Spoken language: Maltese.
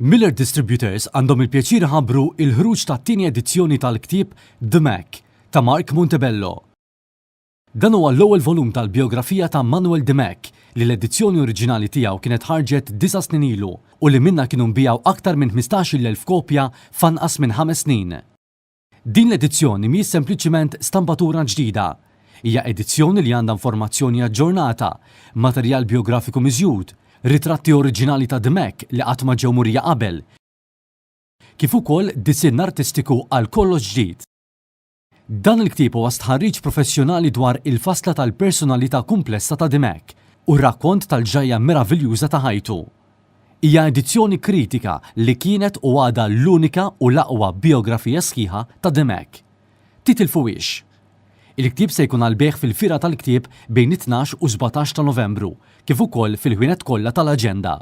Miller Distributors għandhom il-pjaċir iħabbru il-ħruġ tat-tieni edizzjoni tal-ktieb The Mac ta' Mark Montebello. Dan huwa l-ewwel volum tal-bijografija ta' Manuel Dimech li l-edizzjoni oriġinali tiegħu kienet ħarġet disa' snin ilu u li minnha kienu nbiegħu aktar minn 15,000 kopja f'anqas minn ħames snin. Din l-edizzjoni mhijiex sempliċiment stampatura ġdida. Hija edizzjoni li għandha informazzjoni aġġornata, materjal bijografiku miżjud, ritratti oriġinali ta' Dimech li qatt ma ġew murija qabel, kif ukoll disinn artistiku għal kollox ġdid. Dan il-ktieb huwa stħarriġ professjonali dwar il-fasla tal-personalità kumplessa ta' Dimech u rakkont tal-ġrajja meraviljuża ta' ħajtu. Hija edizzjoni kritika li kienet u għadha l-unika u l-aqwa bijografija sħiħa ta' Dimech. Titilfuhiex! Il-ktieb se jkun għall-bejgħ fil-Fiera tal-Ktieb bejn it-12 u 17 ta' Novembru, kif ukoll fil-ħwienet kollha tal-Aġenda.